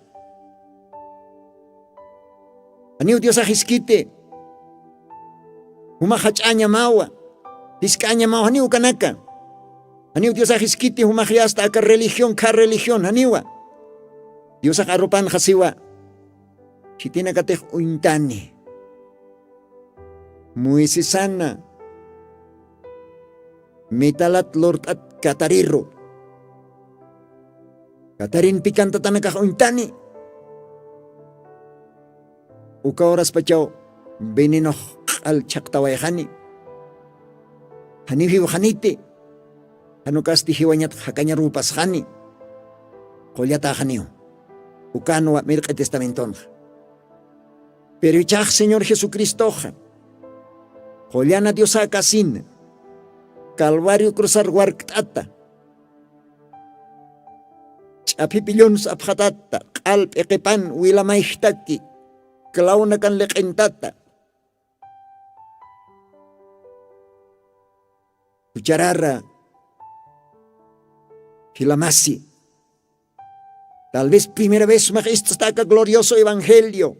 Janiw diosax iskiti jumax jach'añamawa, jisk'añamawa janiw ukanaka. Janiw diosax iskiti jumax yasta aka religión kha religión janiwa. Diosax arupanxa siwa, khitinakatix uñtani moisesana metalat lurt'at katariru katarin pikantatanakax uñtani. Uka uraspachaw venenox q'al chhaqtawayxani. Janiw jiwxaniti. Janukasti jiwañat jakañarupasxani. Qullataxaniw ukanwa mirq'i testamentonxa. Pero ichax señor jesucristoxa qullana diosa kasina calvario cruzar warkt'ata ch'aphipi lluns'apxatata q'al p'iqipan wilamayjtaki clawnakan liq'intata jucharara jilamasi. Tal vez primera vez sumax ist'staka glorioso evangelio.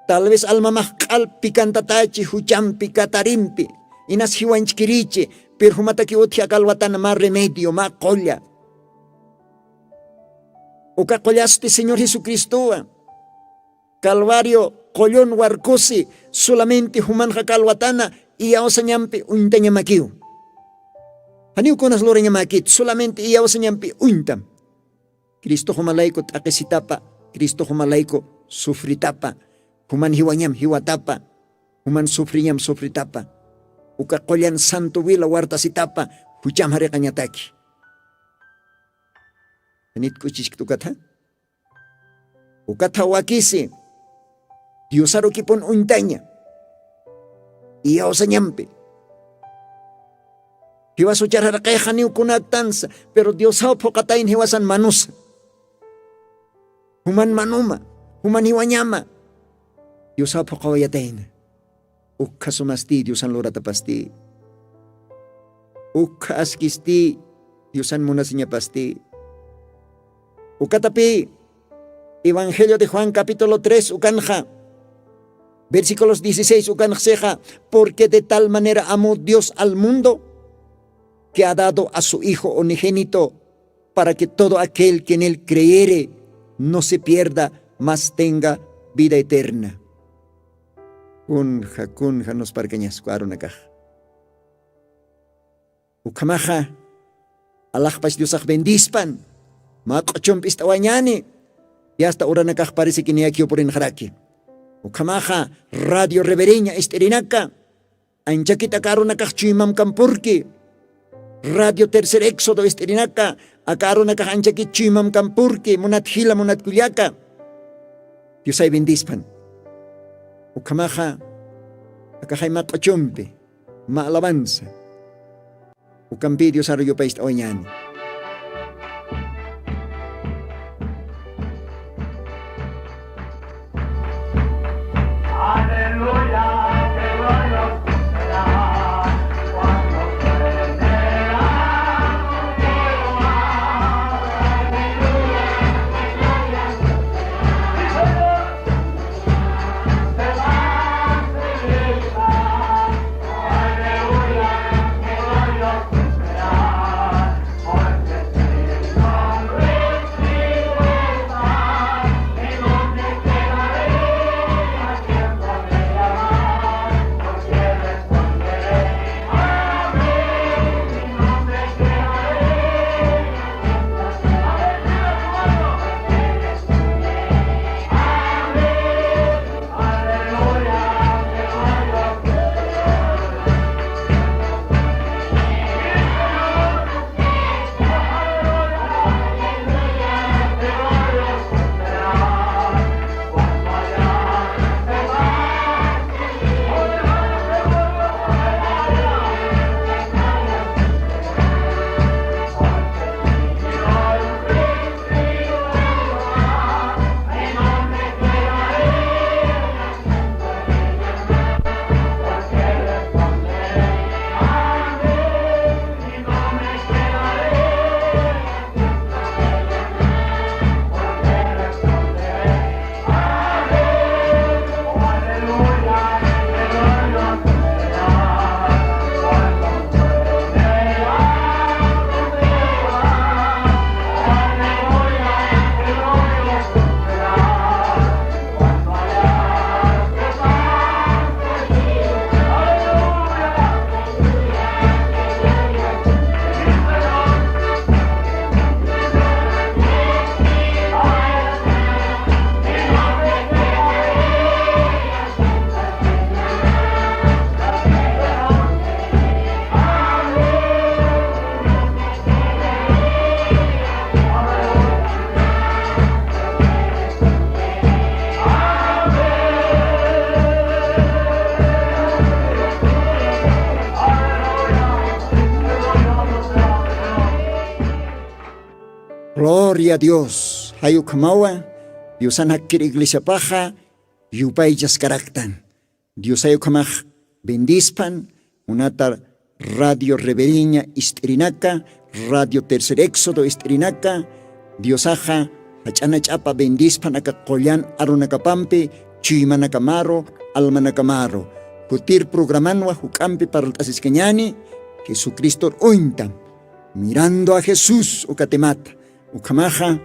Tal vez almamax q'al pikantatachi juchampi katarimpi Inas jiwañchkirichi, pero jumataki utji aka alwatana mä remedio, mä qulla. Uka qullasusti Señor Jesucristowa. Calvario qullun warkusi, solamente jumanxa aka alwatana iyawsañampi uñtañamakiw. Janiw kunas lurañamäkit, solamente iyawsañampi uñtam. Cristo jumalayku t'aqisitapa, Cristo jumalayku sufritapa, juman jiwañam jiwatapa, juman sufriñam sufritapa. Uka qullan santo wila wartasitapa, jucham jariqañataki. Janit k'uchichkta ukatha? Ukatha wakisi, Diosarukipun uñtaña, iyawsañampi. Jiwas juchar jaraqix janiw kunaktansa, pero Diosaw phuqatayna jiwasan manusa. Juman manuma, juman jiwañama, Diosaw phuqawayatayna. Ukha sumasti Diosan luratapasti. Ukha askisti Diosan munasiñapasti. Ukatapï Evangelio de Juan capítulo tres ukanxa, versículos dieciséis ukanxa sixa, porque de tal manera amó Dios al mundo que ha dado a su Hijo unigénito para que todo aquel que en él creyere no se pierda, mas tenga vida eterna. Kunja, kunja nusparkañasku arunakax. Ukhamaxa, alaxpach Diosax bendispan, mä q'uchumpi ist'awañäni, y hasta uranakax parece que niyaki purinxaraki. Ukhamaxa, Radio Revereña ist'irinaka, anchakit aka arunakax chuymamkampurki. Radio Tercer Éxodo ist'irinaka, aka arunakax anchakit chuymamkampurki, munat jila, munat kullaka. Diosay bendispan. Ukhamaxa, aka jayma q'uchumpi, mä alabanza. Ukampi Diosaru yupaysta awañäni. Gloria a Dios. Jay ukhamawa, Diosan jakkir iglesiapaxa yupaychaskaraktan. Diosay ukhamax bendispan, munata Radio Revereña ist'irinaka, Radio Tercer Éxodo ist'irinaka, Diosaxa jach'anach'apa bendispan aka qullan arunakapampi, chuymanakamaru, almanakamaru. Jutir programanwa juk'ampi parlt'asiskañani. Jesucristor uñtam, mirando a Jesús ukatimata. Ukhamaxa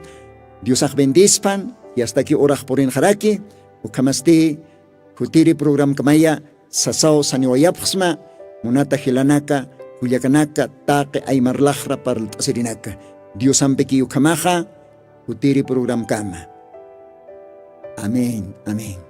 diosax bendispan. Yastaki urax purinxaraki. Ukhamasti jutiri programkamaya sasaw saniwayapxsma. Munata jilanaka, kullakanaka, taqi aymarlaxra parlt'asirinaka, diosampiki ukhamaxa jutiri programkama. Amén, amén.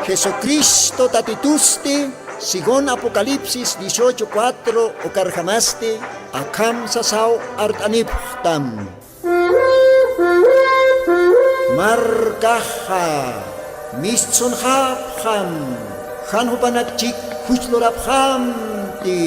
Jesucristo tatitusti según apocalipsis dieciocho cuatro ukarjamasti akham sasaw art'anipxtam. Markaxa mistsunxapxam, jan jupanakchik juchlurapxamti.